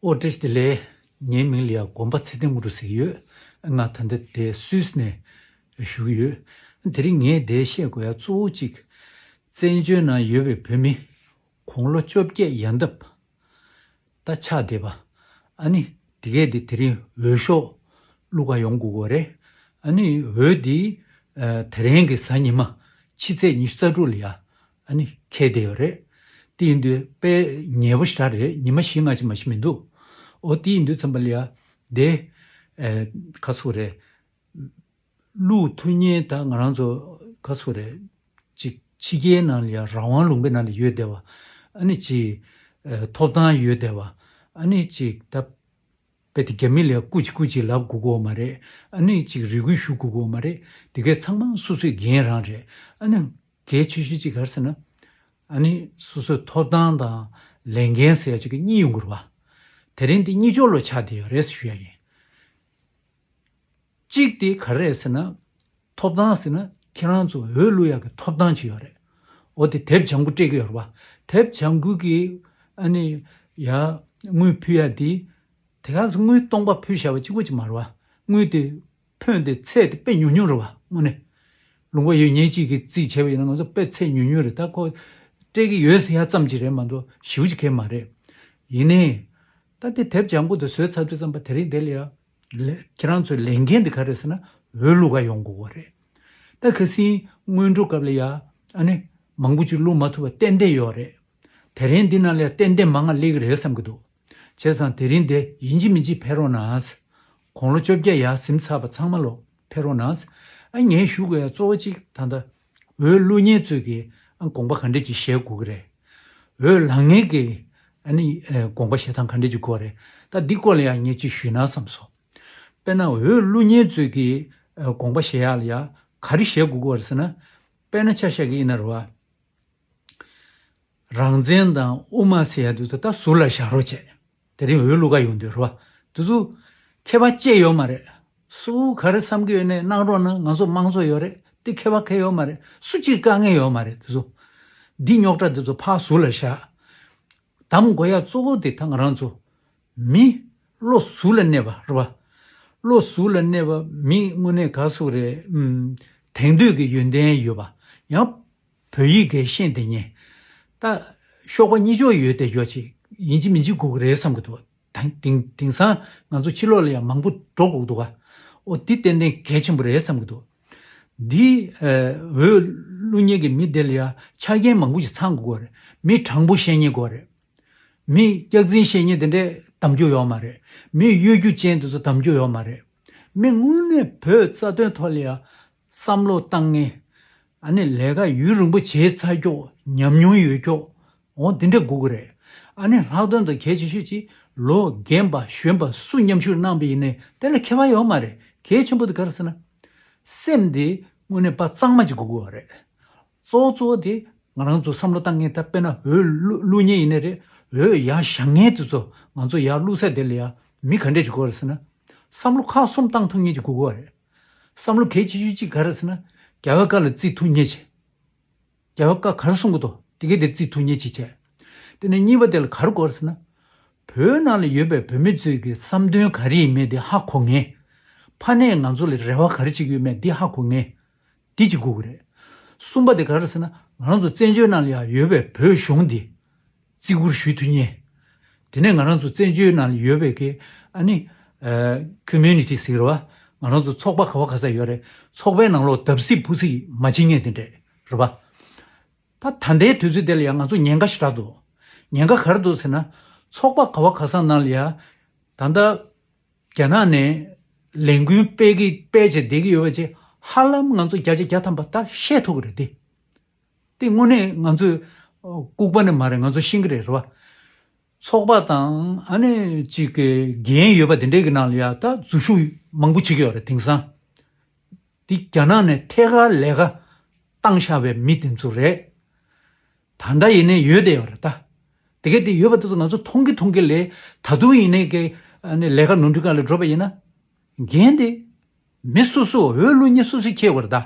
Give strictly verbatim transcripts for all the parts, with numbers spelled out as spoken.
ཨོ་བཀྲ་ཤིས་བདེ་ལེགས། ངའི་མིང་ལ་ཡང་དགོན་པ་ཚེ་བརྟན་དངོས་གྲུབ་ཟེར་གྱི་ཡོད། ང་ད་ལྟ་དེ་སུད་སི་ནས་བཞུགས་ཀྱི་ཡོད། དེ་རིང་ངས་འདིར་བཤད་དགོས་ཡ་གཙོ་བོ་གཅིག་བཙན་བྱོལ་ནང་ཡོད་པའི་བོད་མི་དགུང་ལོ་བཅོ་བརྒྱད་ཡན་འདབ་ད་ཆགས་བསྡད་པ། ཨ་ནི་དེ་གས་དེ་དེ་རིང་འོས་ཤོག་བླུག་ག་ཡོང་དགོས་ཀྱི་རེད། ཨ་ནི་འོས་དེ་ཨ་དེ་རིང་གི་གཟའ་ཉི་མ་ཕྱི་ཚེས་ཉི་ཤུ་རྩ་དྲུག་ལ་ཡ་ཨ་ནི་འཁེལ་བསྡད་ཡོད་རེད། དེ་ཡིན་དུས་དཔེ་ཉེ་པོ་ཞེ་དྲག་རེད། ཉི་མ་བཞི་ལྔ་ཅིག་མ་གཏོགས་མི་འདུག་ཨོ་དེ་ཡིན་དུས་ཙམ་པ་ལ་ཡ་དེ་ཨ་ག་ཚོད་རེད། བླུག་ཐུབ་མཁན་ད་ང་རང་ཚོ་ག་ཚོད་རེད། ཅིག་ཕྱི་རྒྱལ་ནང་ལ་ཡ་རང་དབང་ལུང་པའི་ནང་ལ་ཡོད་བསྡད་པ། ཨ་ནི་ཅིག་ཨ་ཐོབ་ཐང་ཡོད་བསྡད་པ། ཨ་ནི་ཅིག་ད་དཔེ་དེ་རྒྱ་མི་ལ་ཡ་སྐུ་མཁྱེན་སྐུ་མཁྱེན་ལབ་དགོས་ཀྱི་ཡོད་མ་རེད། ཨ་ནི་ཅིག་རེ་སྐུལ་ཞུ་དགོས་ཀྱི་ཡོད་མ་རེད། དེ་གས་ཚང་མ་སོ་སོའི་འགན་རང་རེད། ཨ་ནི་གལ་ཆེ་ཤོས་ཅིག་ག་རེ་ཟེར་ན། ཨ་ནི་སོ་སོའི་ཐོབ་ཐང་དང་ལས་འགན་ཟེར་ཡ་ཅིག་གཉིས་ཡོང་གི་རེད་པ། དེ་རིང་འདི་གཉིས་ཕྱོགས་ལ་ཆགས་བསྡད་ཡོད་རེད་ཞུ་ཡ་ཡིན། གཅིག་དེ་ག་རེ་རེད་ཟེར་ན། ཐོབ་ཐང་ཟེར་ན་ཁྱེད་རང་ཚོ་འོས་བླུག་ཡག་གི་ཐོབ་ཐང་ཅིག་ཡོད་རེད། འོ་དེ་དེབ་ལྗང་གུ་སྤྲད་ཀྱི་ཡོད་རེད་པ། དེབ་ལྗང་གུ་གི་ཨ་ནི་ཡ་དངུལ་ཕུལ་ཡ་དེ། དེ་ག་ཚོད་དངུལ་སྟོང་པ་ཕུལ་བཞག་པ་གཅིག་པོ་ཅིག་མ་རེད་པ། དངུལ་དེ་ཕོན་དེ་ཚད་དེ་དཔེ་ཉུང་ཉུང་རེད་པ་དངོས་གནས། ལུང་པ་ཡོད་མཁན་གཅིག་གིས་རྩིས་བྱས་པ་ཡིན་ན་ང་ཚོ་དཔེ་ཚད་ཉུང་ཉུང་རེད། ད་ཁོ་སྤྲད་ཀྱི་ཡོད་ཟེར་ཡ་ཙམ་ཅིག་རེད་མ་གཏོགས་ཞེ་པོ་ཅིག་གང་ཡང་མ་རེད། ཡིན་ནའི་ད་དེ་དེབ་ལྗང་གུ་དེ་བཟོས་ཚར་དུས་ཙམ་པ་དེ་རིང་དེ་ལ་ཡ། ལས་ཁྱེད་རང་ཚོའི་ལས་འགན་དེ་ག་རེ་ཟེར་ན་འོས་བླུག་ག་ཡོང་དགོས་པ་རེད། ད་ཁ་སང་སྔོན་འགྲོ་སྐབས་ལ་ཡ་ཨ་ནི་མང་པོ་ཅིག་བླུག་མ་ཐུབ་པ་ཏན་ཏན་ཡོད་རེད། དེ་རིང་འདི་ནང་ལ་ཡ་ཏན་ཏན་མང་ང་སླེབས་ཀྱི་རེད་བསམ་གྱི་འདུག་བྱས་ཙང་དེ་རིང་འདི་ཡིན་གཅིག་མིན་གཅིག་ཕེབས་རོགས་གནང་། དགུང་ལོ་བཅོ་བརྒྱད་ཡར་ཟིན་ཚར་བ་ཚང་མ་ལོ་ཕེབས་རོགས་གནང་། ཨ་ངས་ཞུ་དགོས་ཡ་གཙོ་བོ་གཅིག་ད་ལྟ་འོས་བླུག་མཁན་ཚོས་ཀྱི་ཨ་དགོངས་པ་ག་འདྲས་ཅིག་བཞེས་དགོས་ཀྱི་རེད། འོས་ལེན་མཁན་གྱི་ཨ་ནི་ཨ་དགོངས་པ་བཞེས་སྟངས་ག་འདྲས་ཅིག་དགོས་རེད། ད་འདི་སྐོར་ལ་ཡང་ངས་ཅིག་ཞུས་ན་བསམ་སོང་། དཔེར་ན་འོས་བླུག་མཁན་ཚོས་ཀྱི་ཨ་དགོངས་པ་བཞེས་ཡག་ལ་ཡ་ག་རེ་བཞེས་དགོས་ཀྱི་རེད་ཟེར་ན། དཔེར་ན་ཆ་བཞག་གི་ཡིན་ན་རེད་བ། རང་བཙན་དང་དབུ་མ་ཟེར་ཡ་དེ་ཚོ་ད་ཟུར་ལ་བཞག་རོགས་བྱས། དེ་རིང་འོས་བླུག་ག་ཡོང་དུས་རེད་བ། དེ་ཚོ་ཁྱད་པར་ཅི་ཡོད་མ་རེད། སུ་ག་རེ་བསམ་གྱི་ཡོད་ནའི་གནང་རོགས་གནང་། ང་ཚོ་དམངས་གཙོ་ཡོད་རེད། དེ་ཁྱད་པར་གང་ཡང་ཡོད་མ་རེད། སུ་གཅིག་དཀའ་ངལ་ཡོད་མ་རེད། དེ་ཚོ་འདི་རྙོག་དྲ་དེ་ཚོ་ཕར་ཟུར་ལ་བཞག་གདམ་དགོས་ཡ་གཙོ་བོ་དེ་ད་ང་རང་ཚོ་མི་བློ་གཟུ་ལ་གནས་པ་རེད་བ། བློ་གཟུ་ལ་གནས་པ་མི་དངོས་གནས་ག་ཟེར་དགོས་རེད། ཨུམ། དེང་དུས་ཀྱི་ཡོན་ཏན་ཡོད་པ། ཡང་བོད་ཡིག་གི་ཤེས་ལྡན་མཁན། ད་གཤོག་པ་གཉིས་ཕྱོགས་ཡོད་བསྡད་ཡོད་ཅིག་ཡིན་གཅིག་མིན་གཅིག་དགོས་ཀྱི་རེད་བསམ་གྱི་འདུག་དེང་དེང་དེང་སང་ང་ཚོ་ཕྱི་ལོགས་ལ་ཡང་མང་པོ་འགྲོ་དགོས་འདུག་ག་འོ་འདི་ཏན་ཏན་གལ་ཆེན་པོ་རེད་བསམ་གྱི་འདུག་འདི་ཨ་འོས་བླུག་མཁན་གྱི་མི་དེ་ལ་ཡང་ཆ་རྐྱེན་མང་པོ་ཞིག་ཚང་དགོས་ཀྱི་རེད། མི་དྲང་པོ་བཤད་མཁན་དགོས་རེད། མི་སྐྱག་རྫུན་བཤད་མཁན་དེ་འདྲས་གདམ་རྒྱུ་ཡོད་མ་རེད། མི་གཡོ་སྒྱུ་ཅན་དེ་ཚོ་གདམ་རྒྱུ་ཡོད་མ་རེད། མི་དངོས་གནས་བོད་རྩ་དོན་ཐོག་ལ་ཡང་བསམ་བློ་བཏང་མཁན། ཨ་ནི་ལས་ཀ་ཡུན་རིང་པོ་བྱས་ཚར་ཀྱོག་ཉམས་མྱོང་ཡོད་ཀྱོག་འོ་དེ་འདྲས་དགོས་ཀྱི་རེད། ཨ་ནི་ལྷག་དོན་དུ་གལ་ཆེ་ཤོས་ཅིག་ལོ་རྒན་པ་གཞོན་པ་སུ་མཉམ་ཞུགས་གནང་པ་ཡིན་ནའི་དེ་ལ་ཁྱད་པར་ཡོད་མ་རེད། གལ་ཆེན་པོ་དེ་ག་རེ་ཟེར་ན། སེམས་དེ་དངོས་གནས་དཔའ་གཙང་མ་ཅིག་དགོས་ཀྱི་ཡོད་རེད། གཙོ་བོ་གཙོ་བོ་དེ་ང་རང་ཚོ་བསམ་བློ་བཏང་མཁན་ད་དཔེར་ན་འོས་བླུག་བླུག་མཁན་ཡིན་ནའི་རེད། འོས་ཡར་བཞེངས་མཁན་དེ་ཚོ་ང་ཚོ་ཡར་བླུག་ས་དེ་ལ་ཡ་མི་ག་འདྲས་ཅིག་དགོས་རེད་ཟེར་ན། བསམ་བློ་ཁག་གསུམ་བཏང་ཐུབ་མཁན་ཅིག་དགོས་ཀྱི་ཡོད་རེད། བསམ་བློ་གལ་ཆེ་ཤོས་གཅིག་ག་རེ་ཟེར་ན། རྒྱལ་བའི་བཀའ་ལ་བརྩི་ཐུབ་མཁན་ཅིག་རྒྱལ་བའི་བཀའ་ག་རེ་གསུང་གི་འདུག་དེ་ག་དེ་བརྩི་ཐུབ་མཁན་ཅིག་བྱས། དེ་ནས་གཉིས་པ་དེ་ལ་ག་རེ་དགོས་རེད་ཟེར་ན། བོད་ནང་ལ་ཡོད་པའི་བོད་མི་ཚོའི་གི་བསམ་དོན་ག་རེ་ཡིན་མིན་དེ་ཧ་གོ་མཁན། ཕ་ནས་ང་ཚོ་ལ་རེ་བ་ག་རེ་བྱེད་ཀྱི་ཡོད་མེད་འདི་ཧ་གོ་མཁན། འདི་གཅིག་དགོས་ཀྱི་རེད། གསུམ་པ་དེ་ག་རེ་ཟེར་ན། ང་རང་ཚོ་བཙན་བྱོལ་ནང་ལ་ཡང་ཡོད་པའི་བོད་གཞུང་འདི་བརྩི་བཀུར་ཞུ་ཐུབ་མཁན། དེ་ནས་ང་རང་ཚོ་བཙན་བྱོལ་ནང་ལ་ཡོད་པའི་གི་ཨ་ནི་ཨ་ཀོ་མུ་ནི་ཊི་ཟེར་བ། ང་རང་ཚོ་ཚོགས་པ་ག་བ་ག་ས་ཡོད་རེད། ཚོགས་པའི་ནང་ལོགས་བརྡབ་གསིག་ཕུ་གསིག་མ་བྱེད་མཁན་དེ་འདྲས་རེད་པ། ད་ད་ལྟའི་དུས་ཚོད་དེ་ལ་ཡང་ང་ཚོ་ཉེན་ཁ་ཞེ་དྲག་འདུག་ཉེན་ཁ་ག་རེ་འདུག་ཟེར་ན། ཚོགས་པ་ག་བ་ག་ས་ནང་ལ་ཡང་ད་ལྟ་རྒྱ་ནག་ནས་ལས་འགུལ་སྤེལ་གི་སྤེལ་བྱས་བསྡད་ཀྱི་ཡོད་པ་བྱས། ཧ་ལམ་ང་ཚོ་བརྒྱ་ཆ་བརྒྱ་ཐམ་པ་ད་ཤེས་ཐུབ་ཀྱི་རེད་དེ། དེ་དངོས་གནས་ང་ཚོས་ཨ་ལྐུགས་པ་ནི་མ་རེད། ང་ཚོ་ཤེས་ཀྱི་རེད། རེད་པ། ཚོགས་པ་དང་ཨ་ནི་ཅིག་གི་འགན་ཡོད་པ་དེ་འདྲས་ཀྱི་ནང་ལ་ཡང་ད་འཛུལ་ཞུགས་མང་པོ་བྱེད་ཀྱི་ཡོད་རེད། དེང་སང་འདི་རྒྱ་ནག་ནས་ཐད་ཀར་ལས་ཀ་བཏང་བཞག་པའི་མི་དེ་ཚོ་རེད། ད་ལྟ་ཡིན་ནའི་ཡོད་བསྡད་ཡོད་རེད་ད། དེ་གས་དེ་ཡོད་པ་དེ་ཚོ་ང་ཚོ་མཐོང་གི་མཐོང་གི་ལས། ད་དུང་ཡིན་ནའི་གི་ཨ་ནི་ལས་ཀ་ནོར་འཁྲུལ་སྒང་ལ་འགྲོ་བ་ཡིན་ན། འགན་དེ་མི་སོ་སོ་འོས་བླུག་མཁན་སོ་སོས་འཁྱེར་དགོས་རེད་ད།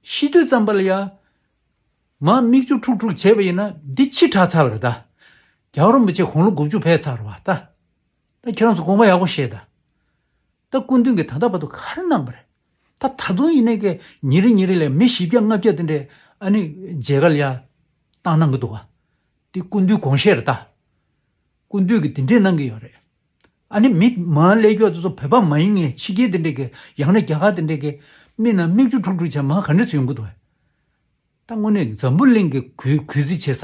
ཤི་དུས་ཙམ་པ་ལ་ཡ། མར་མིག་ཆུ་འཁྲུག་འཁྲུག་བྱས་པ་ཡིན་ན་འདི་ཕྱི་དྲགས་ཚར་བ་རེད་ད། རྒྱལ་བ་རིན་པོ་ཆེ་དགུང་ལོ་དགུ་བཅུ་ཕེབས་ཚར་བ་ད། ད་ཁྱེད་རང་ཚོ་དགོངས་པ་ཡག་པོ་བཞེས་དང་། ད་སྐུ་མདུན་གྱིས་ད་ལྟ་བར་དུ་ག་རེ་གནང་བ་རེད། ད་ད་དུང་ཡིན་ནའི་གི་ཉིན་རེ་ཉིན་རེ་ལ་མི་བཞི་བརྒྱ་ལྔ་བརྒྱ་དེ་འདྲས་ཨ་ནི་མཇལ་ཁ་ལ་ཡ་བཏང་གནང་གི་འདུག་ག། དེ་སྐུ་མདུན་དགོངས་བཞེས་རེད་ད། སྐུ་མདུན་གྱིས་དེ་འདྲས་གནང་གི་ཡོད་རེད། ཨ་ནི་མི་མང་སླེབས་ཀྱོག་དེ་ཚོ་བོད་པ་མ་ཡིན་མཁན་ཕྱི་རྒྱལ་དེ་འདྲས་ཀྱི་ཡང་ན་རྒྱ་གར་དེ་འདྲས་ཀྱི་མི་ན་མིག་ཆུ་འཁྲུག་འཁྲུག་བྱས་མ་ག་འདྲས་སུ་ཡོང་གི་འདུག་ག། ད་དངོས་གནས་འཛམ་བུ་གླིང་གི་གུས་གུས་བརྩི་བྱེད་ས་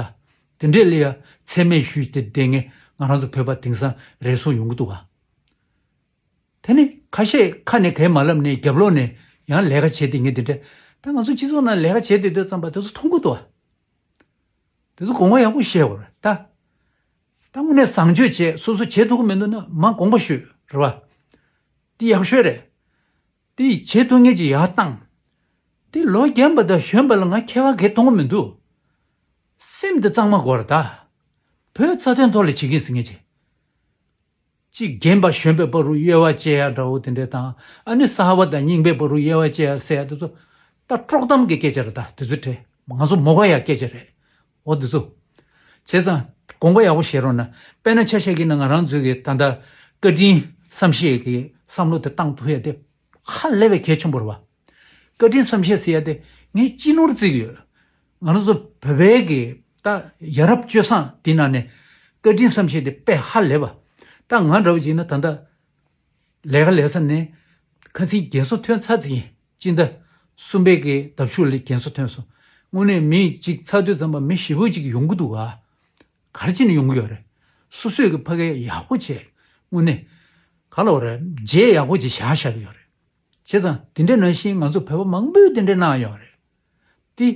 དེ་འདྲས་ལ་ཡ་མཚན་སྨད་ཞུས་ཏེ་བསྡད་མཁན་ང་རང་ཚོ་བོད་པ་དེང་སང་རེ་ཟུང་ཡོང་གི་འདུག་ག། དེ་ནི་ཁ་ཤས་ཁ་ནས་གས་མ་ལབ་ནས་རྒྱབ་ལོགས་ནས་ཡང་ལས་ཀ་བྱེད་དེ་ངས་དེ་འདྲ། ད་ང་ཚོ་སྤྱི་ཚོགས་ནང་ལས་ཀ་བྱེད་དེ་སྡོད་ཙམ་པ་དེ་ཚོ་མཐོང་གི་འདུག་ཨ། དེ་ཚོ་དགོངས་པ་ཡག་པོ་བཞེས་དགོས་རེད་ད། ད་དངོས་གནས་བཟང་སྤྱོད་བྱེད་སོ་སོ་བྱེད་ཐུབ་ཀྱི་མི་འདུག་ན་མ་དགོངས་པ་ཞུས་རེད་བ། དེ་ཡག་ཤོས་རེད། དེ་བྱེད་ཐུབ་མཁན་ཅིག་ཡར་བཏང་། དེ་ལོ་རྒན་པ་དང་གཞོན་པ་ལ་ང་ཁྱད་པར་གས་མཐོང་གི་མི་འདུག། སེམས་དེ་གཙང་མ་དགོས་རེད་ད། བོད་རྩ་དོན་ཐོག་ལ་བྱེད་ཀྱིན་ཟེར་མཁན་ཅིག། གཅིག་རྒན་པ་གཞོན་པའི་བར་དུ་དབྱེ་བ་བཅད་ཡ་འདྲ་བོ་དེ་འདྲས་དང་ཨ་ནི་གསར་བ་དང་རྙིང་པའི་བར་དུ་དབྱེ་བ་བཅད་ཡ་ཟེར་ཡ་དེ་ཚོ་ད་དཀྲོག་གཏམ་གྱི་སྐད་ཆ་རེད་ད། དེ་ཚོ་དྲན་ང་ཚོ་མོ་ག་ཡ་སྐད་ཆ་རེད། འོ་དེ་ཚོ་བྱས་ཙང་དགོངས་པ་ཡག་པོ་བཞེས་རོགས་གནང་། དཔེར་ན་ཆ་བཞག་གི་ན་ང་རང་ཚོའི་གི་ད་ལྟ་བཀའ་དྲིན་བསམ་ཤེས་ཀྱི་བསམ་བློ་དེ་བཏང་ཐུབ་ཡ་དེ་ཧ་ལས་པའི་གལ་ཆེན་པོ་རེད་བ། བཀའ་དྲིན་བསམ་ཤེས་ཟེར་ཡ་དེ་ངས་ཅི་ནོར་བརྩི་གི་ཡོད། ང་རང་ཚོ་བོད་པའི་གི་ད་ཡ་རབས་སྤྱོད་བཟང་དེ་ནང་ནས་བཀའ་དྲིན་བསམ་ཤེས་དེ་དཔེ་ཧ་ལས་པ། ད་ང་འདྲ་བོ་བྱས་ན་ད་ལྟ་ལས་ཀ་ལས་ས་ནས་ཁ་སང་རྒན་གསོ་ཐོན་ཚར་ཙམ་ཡིན། སྤྱི་ཟླ་གསུམ་པའི་གི་ཟླ་མཇུག་ལ་རྒན་གསོ་ཐོན་སོང་། དངོས་གནས་མི་གཅིག་ཚར་དུས་ཙམ་པ་མི་ཞེ་པོ་ཅིག་ཡོང་གི་འདུག་ག། ག་རེ་བྱས་ནས་ཡོང་གི་ཡོད་རེད། སོ་སོས་གི་ཕ་གི་ཡག་པོ་བྱས། དངོས་གནས་ག་ལ་བ་རེད། རྗེས་ཡག་པོ་ཅིག་བཞག་བཞག་གི་ཡོད་རེད། བྱས་ཙང་དེ་འདྲ་ནང་བཞིན་ང་ཚོ་བོད་པ་མང་པོས་དེ་འདྲ་གནང་ཡོད་རེད། དེ་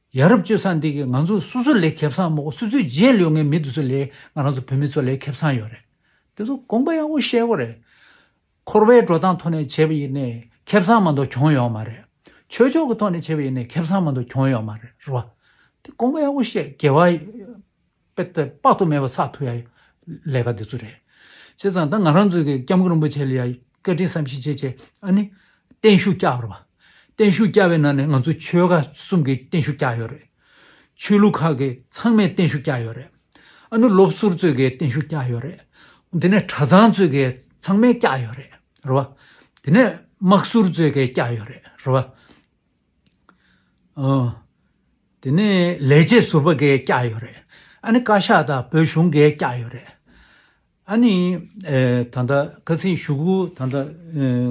ཡ་རབས་སྤྱོད་བཟང་འདི་གིས་ང་ཚོ་སོ་སོ་ལས་ཁེ་བཟང་མོ་སོ་སོའི་རྗེས་ལུས་ངའི་མི་དེ་ཚོ་ལས་ང་རང་ཚོ་བོད་མི་ཚོ་ལས་ཁེ་བཟང་ཡོད་རེད། དེ་ཚོ་དགོངས་པ་ཡག་པོ་བཞེས་དགོས་རེད། འཁོར་བའི་འགྲོ་སྟངས་ཐོག་ནས་བྱས་པ་ཡིན་ནའི་ཁེ་བཟང་མ་གཏོགས་གྱོང་ཡོད་མ་རེད། ཆོས་ཕྱོགས་ཀྱི་ཐོག་ནས་བྱས་པ་ཡིན་ནའི་ཁེ་བཟང་མ་གཏོགས་གྱོང་ཡོད་མ་རེད། རེད་བ། དེ་དགོངས་པ་ཡག་པོ་བཞེས། དགེ་བ་དཔེ་དེ་དཔག་ཏུ་མེད་པ་བསགས་ཐུབ་ཡ་ལས་ཀ་འདི་ཚོ་རེད། བྱས་ཙང་ད་ང་རང་ཚོའི་གི་སྐྱབས་མགོན་རིན་པོ་ཆེ་ལ་ཡ་བཀའ་དྲིན་བསམ་ཤེས་བྱས་བྱས་ཨ་ནི་བརྟན་བཞུགས་བསྐྱངས་པ་རེད་བ། བརྟན་བཞུགས་བསྐྱངས་པའི་ནང་ནས་ང་ཚོ་ཆོལ་ཁ་གསུམ་གྱི་བརྟན་བཞུགས་བསྐྱངས་ཡོད་རེད། ཆོས་ལུགས་ཁག་གི་ཚང་མས་བརྟན་བཞུགས་བསྐྱངས་ཡོད་རེད། ཨ་ནི་སློབ་ཟུར་ཚོས་གི་བརྟན་བཞུགས་བསྐྱངས་ཡོད་རེད། དེ་ནས་གྲྭ་ཚང་ཚོས་གི་ཚང་མས་བསྐྱངས་ཡོད་རེད། རེད་བ། དེ་ནས་དམག་ཟུར་ཚོས་གི་བསྐྱངས་ཡོད་རེད། རེད་བ། ཨོ། དེ་ནས་ལས་བྱེད་ཟུར་པ་གིས་བསྐྱངས་ཡོད་རེད། ཨ་ནི་བཀའ་ཤག་དང་བོད་གཞུང་གིས་བསྐྱངས་ཡོད་རེད། ཨ་ནི་ཨེ་ད་ལྟ་ཁ་སང་གཞུག་གུ་ད་ལྟ་ཨེ་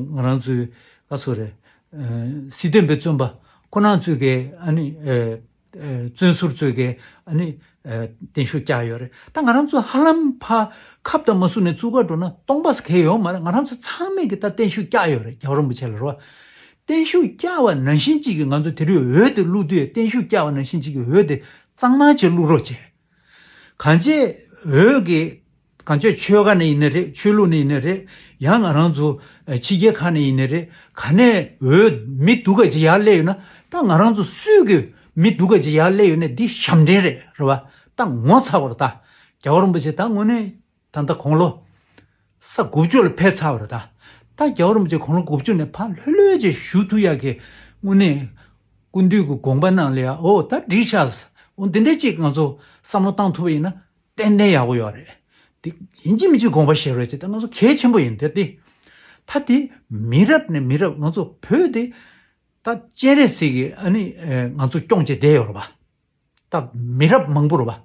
ང་རང་ཚོའི་བཀའ་ཟུར་རེད། ཨེ་སྲིད་དོན་པའི་བཙོན་པ་ཁོ་རང་ཚོས་གི་ཨ་ནི་ཨེ་ཨེ་བཙོན་ཟུར་ཚོས་གི་ཨ་ནི་ཨེ་བརྟན་བཞུགས་བསྐྱངས་ཡོད་རེད། ད་ང་རང་ཚོ་ཧ་ལམ་ཕ་ཁབ་དང་མ་བཟུང་ནས་བཙུགས་ག་འགྲོ་ན་སྟོང་པ་ཟེར་གི་ཡོད་མ་རེད། ང་རང་ཚོ་ཚང་མས་གི་ད་བརྟན་བཞུགས་བསྐྱངས་ཡོད་རེད། རྒྱལ་བ་རིན་པོ་ཆེ་ལ་རེད་བ། བརྟན་བཞུགས་བསྐྱངས་པ་ནང་བཞིན་གཅིག་གིས་ང་ཚོ་དེ་རིང་འོད་དེ་བླུགས་དུས་བརྟན་བཞུགས་བསྐྱངས་པ་ནང་བཞིན་གཅིག་གིས་འོད་དེ་གཙང་མ་ཅིག་བླུགས་རོགས་བྱས། གང་ཅི་འོད་ཀྱི་གང་ཅི་ཆོལ་ཁ་ནས་ཡིན་ནའི་རེད། ཆོས་ལུགས་ནས་ཡིན་ནའི་རེད། ཡང་ང་རང་ཚོ་ཕྱི་རྒྱལ་ཁག་ནས་ཡིན་ནའི་རེད། ག་ནས་འོད་མི་སྡུག་ག་ཅིག་ཡར་སླེབས་ཡོད་ན་ད་ང་རང་ཚོ་སུས་ཀྱི་མི་སྡུག་ག་ཅིག་ཡར་སླེབས་ཡོད་ན་འདི་ཞབས་འདྲེན་རེད། རེད་བ། ད་ངོ་ཚ་བ་རེད་ད། རྒྱལ་བ་རིན་པོ་ཆེ་ད་དངོས་གནས། ད་ལྟ་དགུང་ལོ་ས་དགུ་བཅུ་ལ་ཕེབས་ཚར་བ་རེད་ད། ད་རྒྱལ་བ་རིན་པོ་ཆེ་དགུང་ལོ་དགུ་བཅུ་ནས་ཕར་ལྷོད་ལྷོད་ཅིག་བཞུགས་ཐུབ་ཡག་གི་དངོས་གནས་སྐུ་མདུན་གྱི་དགོངས་པ་གནང་ལ་ཡ་ཨོ་ད་འགྲིག་ཤག་འོ་འདི་འདྲ་ཅིག་ང་ཚོ་བསམ་བློ་བཏང་ཐུབ་པ་ཡིན་ན་ཏན་ཏན་ཡག་པོ་ཡོད་རེད། དེ་ཡིན་གཅིག་མིན་གཅིག་དགོངས་པ་བཞེས་རོགས་བྱེད། ད་ང་ཚོ་གལ་ཆེན་པོ་ཡིན་དེ་དེ། ད་དེ་མི་རབས་ནས་མི་རབས་ང་ཚོ་བོད་དེ་ད་སྤྱན་རས་གཟིགས་ཀྱི་ཨ་ནི་ང་ཚོ་སྐྱོང་བྱས་བསྡད་ཡོད་རེད་པ། ད་མི་རབས་མང་པོ་རེད་པ།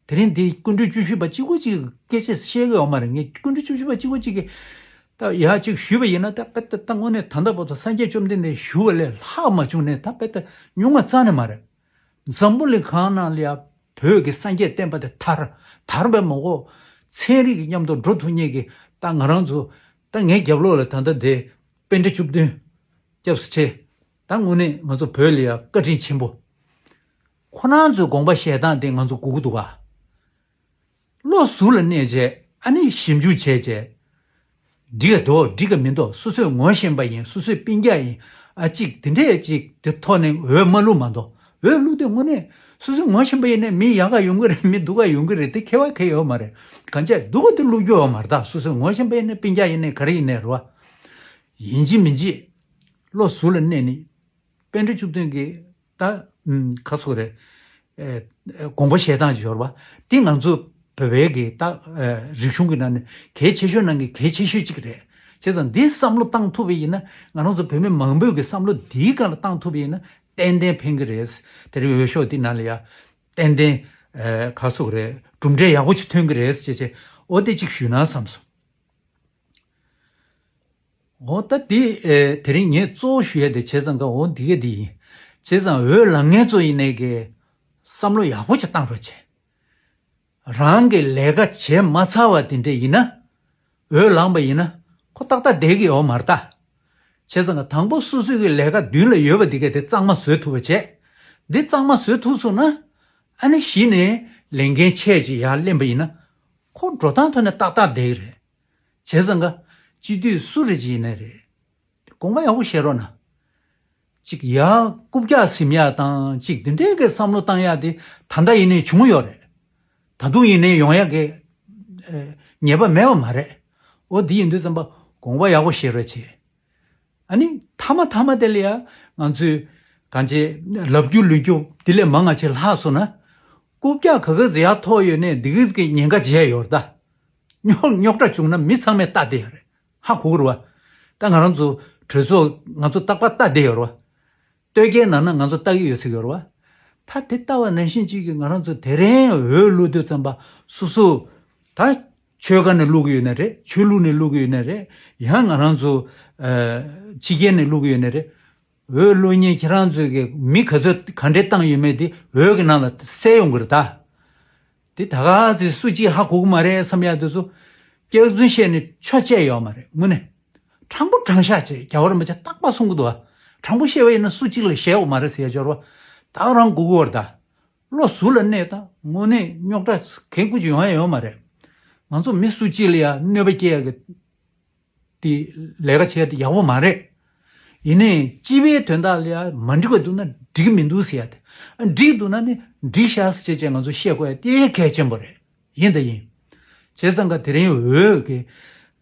དེ་རིང་འདི་སྐུ་མགྲོན་བཅུ་བཞི་པ་གཅིག་པོ་གཅིག་སྐད་ཆ་བཤད་ཀྱི་ཡོད་མ་རེད། ངས་སྐུ་མགྲོན་བཅུ་བཞི་པ་གཅིག་པོ་གཅིག་གིས་ད་ཡག་ཅིག་ཞུས་པ་ཡིན་ན་ད་དཔེ་ད་ད་དངོས་གནས་ད་ལྟ་བར་དུ་སངས་རྒྱས་བཅོམ་ལྡན་འདས་ཞུ་བ་ལས་ལྷག་མ་བྱུང་ནས་ད་དཔེ་ད་ཉུང་ང་རྩ་ནས་མ་རེད། འཛམ་བུ་གླིང་གང་ནང་ལ་ཡ་བོད་ཀྱི་སངས་རྒྱས་བསྟན་པ་དེ་དར་དར་བའི་མ་གོ་ཚན་རིག་གི་མཉམ་དུ་འགྲོ་ཐུབ་མཁན་གྱི་ད་ང་རང་ཚོ་ད་ངའི་རྒྱབ་ལོགས་ལ་ད་ལྟ་དེ་པཎྜི་ཏ་བཅུ་བདུན་སྐྱབས་སུ་མཆི། ད་དངོས་གནས་ང་ཚོ་བོད་ལ་ཡ་བཀའ་དྲིན་ཆེན་པོ། ཁོ་རང་ཚོའི་དགོངས་པ་བཞེས་སྟངས་དེ་ང་ཚོ་སྒུག་གི་འདུག་ག། བློ་གཟུ་ལ་གནས་བྱས་ཨ་ནི་ཞིབ་འཇུག་བྱས་བྱས། འགྲིག་ག་འདུག་འགྲིག་ག་མི་འདུག་སོ་སོས་ངོ་ཤེས་པ་ཡིན། སོ་སོའི་སྤུན་ཀྱག་ཡིན། ཨ་གཅིག་དེ་འདྲས་གཅིག་དེ་ཐོག་ནས་འོས་མ་བླུགས་མ་གཏོགས། འོས་བླུགས་དུས་དངོས་གནས་སོ་སོས་ངོ་ཤེས་པ་ཡིན་ནའི་མི་ཡག་ག་ཡོང་གི་རེད། མི་སྡུག་ག་ཡོང་གི་རེད། དེ་ཁྱད་པར་གང་ཡང་ཡོད་མ་རེད། གང་བྱས་སྡུག་ག་དེ་བླུགས་རྒྱུ་ཡོད་མ་རེད། ད་སོ་སོས་ངོ་ཤེས་པ་ཡིན་ནའི་སྤུན་ཀྱག་ཡིན་ནའི་ག་རེ་ཡིན་ནའི་རེད་བ། ཡིན་གཅིག་མིན་གཅིག་བློ་གཟུ་ལ་གནས་ནས། པཎྜི་ཏ་བཅུ་བདུན་གྱི་ད་ཁ་སོ་རེད། དགོངས་པ་བཞེས་སྟངས་ཀྱི་ཡོད་རེད་བ། དེ་ང་ཚོ་ བོད་པའི་གི་ད་ཨ་རིག་གཞུང་གི་ནང་ནས་གལ་ཆེ་ཤོས་ནང་གི་གལ་ཆེ་ཤོས་གཅིག་རེད། བྱས་ཙང་འདི་བསམ་བློ་བཏང་ཐུབ་པ་ཡིན་ན། ང་རང་ཚོ་བོད་མི་མང་པོས་གི་བསམ་བློ་འདིའི་སྒང་ལ་བཏང་ཐུབ་པ་ཡིན་ན་ཏན་ཏན་ཕན་གི་རེད། དེ་རིང་འོས་ཤོག་འདི་ནང་ལ་ཡ་ཏན་ཏན་ཨ་ག་ཟེར་དགོས་རེད། གྲུབ་འབྲས་ཡག་པོ་ཅིག་ཐོན་གི་རེད་ཅེས་བྱས། འོ་དེ་གཅིག་ཞུས་ན་བསམ་སོང་། འོ་ད་འདི་ཨེ་དེ་རིང་ངས་གཙོ་བོ་ཞུ་ཡ་དེ་བྱས་ཙང་ག་འོ་འདི་ག་འདི་ཡིན། བྱས་ཙང་འོས་ལངས་མཁན་ཚོ་ཡིན་ནའི་གི་བསམ་བློ་ཡག་པོ་ཅིག་བཏང་རོགས་བྱས། རང་གི་ལས་ཀ་བྱས་མ་ཚར་བ་དེ་འདྲ་ཡིན་ན། འོས་ལངས་པ་ཡིན་ན་ཁོ་ཏག་ཏག་བསྡད་ཀྱི་ཡོད་མ་རེད་ད། བྱས་ཙང་ག་དང་པོ་སོ་སོའི་གི་ལས་ཀ་མདུན་ལ་ཡོད་པ་འདི་ག་དེ་གཙང་མ་བཟོ་ཐུབ་པ་བྱས། འདི་གཙང་མ་བཟོ་ཐུབ་སོང་ན། ཨ་ནི་གཞི་ནས་ལས་འགན་ཆེ་ཅིག་ཡར་ལེན་པ་ཡིན་ན། ཁོ་འགྲོ་སྟངས་ཐོག་ནས་ཏག་ཏག་བསྡད་ཀྱི་རེད། བྱས་ཙང་ག་སྤྱི་འཐུས་སུ་རེད་ཅིག་ཡིན་ནའི་རེད། དགོངས་པ་ཡག་པོ་བཞེས་རོགས་གནང་། ཅིག་ཡ་རྐུབ་བཀྱག་ཟིན་ཡ་དང་ཅིག་དེ་འདྲའི་གི་བསམ་བློ་བཏང་ཡ་དེ་ད་ལྟ་ཡིན་ནའི་བྱུང་ཡོད་རེད། ད་དུང་ཡིན་ནའི་ཡོང་ཡ་གི་ཨེ་ཉེས་པ་མེད་པ་མ་རེད། འོ་འདི་ཡིན་དུས་ཙམ་པ་དགོངས་པ་ཡག་པོ་བཞེས་རོགས་བྱེད། ཨ་ནི་མཐའ་མ་མཐའ་མ་དེ་ལ་ཡ་ང་ཚོས་གང་ཅི་ལབ་རྒྱུ་ལུས་རྒྱུ་དེ་ལས་མང་ང་ཆེ་ལྷག་སོང་ན། རྐུབ་བཀྱག་ག་ག་ཚོད་ཡར་ཐོག་ཡོད་ནའི་འདི་གི་གི་ཉེན་ཁ་བྱས་ཡོད་རེད་ད། རྙོག་རྙོག་དྲ་བྱུང་ན་མི་ཚང་མས་ལྟ་བསྡད་ཡོད་རེད། ཧ་གོ་གི་རེད་བ། ད་ང་རང་ཚོ་གྲོས་ཚོགས་ང་ཚོ་རྟག་པར་ལྟ་བསྡད་ཡོད་རེད་བ། ལྟོས་བསྐྱལ་ནང་ན་ང་ཚོ་ལྟ་གི་ཡོད་ཟེར་གི་ཡོད་རེད་བ། ད་དེ་ལྟ་བ་ནང་བཞིན་གཅིག་གིས་ང་རང་ཚོ་དེ་རིང་འོས་བླུག་དུས་ཙམ་པ་སོ་སོ་ད་ཆོལ་ཁ་ནས་བླུག་གི་ཡོད་ན་རེད། ཆོས་ལུགས་ནས་བླུག་གི་ཡོད་ན་རེད། ཡང་ང་རང་ཚོ་ཨ་ཕྱི་རྒྱལ་ནས་བླུག་གི་ཡོད་ན་རེད། འོས་བླུག་མཁན་ཁྱེད་རང་ཚོའི་གི་མི་ག་ཚོད་ག་འདྲས་བཏང་ཡོད་མེད་དེ་འོས་ཀྱི་ནང་ལ་གསལ་ཡོང་གི་རེད་ད། དེ་ད་ག་ཚོད་སུ་གཅིག་ཧ་གོ་གི་མ་རེད་བསམ་ཡ་དེ་ཚོ་སྐྱག་རྫུན་བཤད་ནས་ཆོ་བཅད་ཡོད་མ་རེད་དངོས་གནས། དྲང་པོ་དྲང་བཞག་བྱས་རྒྱལ་བ་རིན་པོ་ཆེ་རྟག་པར་གསུང་གི་འདུག་བ། དྲང་པོ་བཤད་པ་ཡིན་ན་སུ་གཅིག་ལ་བཤད་ཡོད་མ་རེད་ཟེར་ཡ་འབྱོར་བ། ད་རང་གོ་གི་ཡོད་རེད་ད། བློ་གཟུ་ལ་གནས་དང་དངོས་གནས་རྙོག་དྲ་གན་རྐུ་ཅིག་ཡོང་ཡ་ཡོད་མ་རེད། ང་ཚོ་མི་སུ་གཅིག་ལ་ཡ་གནོད་པ་སྐྱེལ་ཡ་གི་དེ་ལས་ཀ་བྱས་ཏེ་ཡག་པོ་མ་རེད། ཡིན་ནའི་སྤྱི་པའི་དོན་དག་ལ་ཡང་མ་འགྲིག་པ་འདུག་ན་འགྲིག་མི་འདུག་ཟེར་ཡ་དེ། འགྲིག་འདུག་ན་ནི་འགྲིག་ཤག་ཟེར་བྱས་བྱས་ང་ཚོ་བཤད་དགོས་ཡ་དེ་གལ་ཆེན་པོ་རེད། ཡིན་ད་ཡིན། བྱས་ཙང་ག་དེ་རིང་འོས་ཀྱི་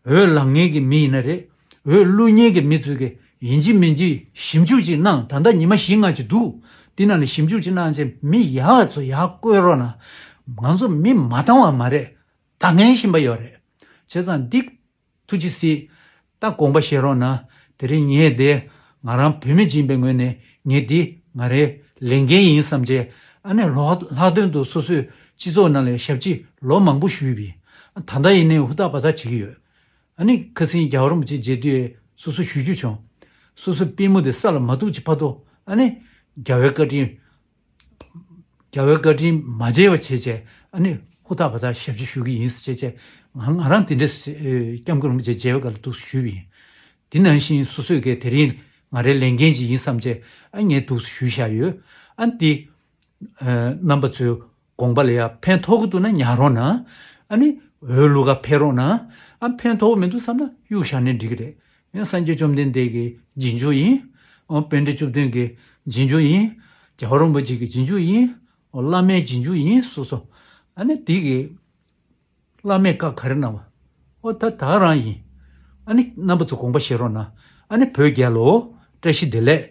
འོས་ལངས་མཁན་གྱི་མི་ཡིན་ན་རེད། འོས་བླུག་མཁན་གྱི་མི་ཚོས་ཀྱི་ཡིན་གཅིག་མིན་གཅིག་ཞིབ་འཇུག་ཅིག་གནང་། ད་ལྟ་ཉི་མ་བཞི་ལྔ་ཅིག་འདུག་དེ་ནང་ནས་ཞིབ་འཇུག་ཅིག་གནང་བྱས་མི་ཡག་ཚོ་ཡར་བསྐོས་རོགས་གནང་། ང་ཚོ་མི་མ་འདང་བ་མ་རེད། ད་ངན་བཞིན་པ་ཡོད་རེད། བྱས་ཙང་འདི། ཐུགས་རྗེ་གཟིགས། ད་དགོངས་པ་བཞེས་རོགས་གནང་། དེ་རིང་ངས་དེ་ང་རང་བོད་མི་ཡིན་པའི་ངོས་ནས་ངས་འདི་ང་རའི་ལས་འགན་ཡིན་བསམ་བྱས། ཨ་ནི་ལྷག་ལྷག་དོན་དུ་སོ་སོའི་སྤྱི་ཚོགས་ནང་ལ་ཞབས་ཕྱི་ལོ་མང་པོ་ཞུས་པས། ད་ལྟ་ཡིན་ནའི་ཧུར་ཐག་འབད་ཐག་བྱེད་ཀྱི་ཡོད། ཨ་ནི་ཁ་སང་རྒྱལ་བ་རིན་པོ་ཆེ་མཇལ་དུས་སོ་སོ་ཞུ་རྒྱུ་བྱུང་། སོ་སོའི་པུས་མོ་དེ་ས་ལ་མ་ཐུག་ཅིག་བར་དུ་ཨ་ནི་རྒྱལ་བའི་བཀའ་དྲིན། རྒྱལ་བའི་བཀའ་དྲིན་མ་བརྗེད་པ་བྱས་བྱས་ཨ་ནི་ཧུར་ཐག་འབད་ཐག་ཞབས་ཕྱི་ཞུ་གི་ཡིན་ཟེར་བྱས་བྱས། ང་ང་རང་དེ་འདྲ་སྐྱབས་མགོན་རིན་པོ་ཆེ་མཇལ་བའི་སྐབས་ལ་འདུག་ཞུས་པ་ཡིན། དེ་ནང་བཞིན་སོ་སོས་གལ་དེ་རིང་ང་རའི་ལས་འགན་ཅིག་ཡིན་བསམ་བྱས་ཨ་ངས་འདུག་ཞུས་བཞག་ཡོད། ཨ་འདི་རྣམ་པ་ཚོའི་དགོངས་པ་ལ་ཡ་ཕན་ཐོགས་ཀྱི་འདུག་ན་ཉར་རོགས་གནང་། ཨ་ནི་འོས་བླུག་ག་ཕེབས་རོགས་གནང་། ཨ་ཕན་ཐོགས་མི་འདུག་བསམ་ན་གཡུག་བཞག་ནས་འགྲིག་གི་རེད། ཡང་སངས་རྒྱས་བཅོམ་ལྡན་འདས་ཀྱི་རྗེས་འཇུག་ཡིན། འོ་པཎྜི་ཏ་བཅུ་བདུན་གྱི་རྗེས་འཇུག་ཡིན། རྒྱལ་བ་རིན་པོ་ཆེ་གི་རྗེས་འཇུག་ཡིན། འོ་བླ་མའི་རྗེས་འཇུག་ཡིན་སོ་སོ། ཨ་ནི་དེ་གི་བླ་མས་བཀའ་ག་རེ་གནང་བ། འོ་ད་ད་རང་ཡིན། ཨ་ནི་རྣམ་པ་ཚོ་དགོངས་པ་བཞེས་རོགས་གནང་། ཨ་ནི་བོད་རྒྱལ་ལོ། བཀྲ་ཤིས་བདེ་ལེགས།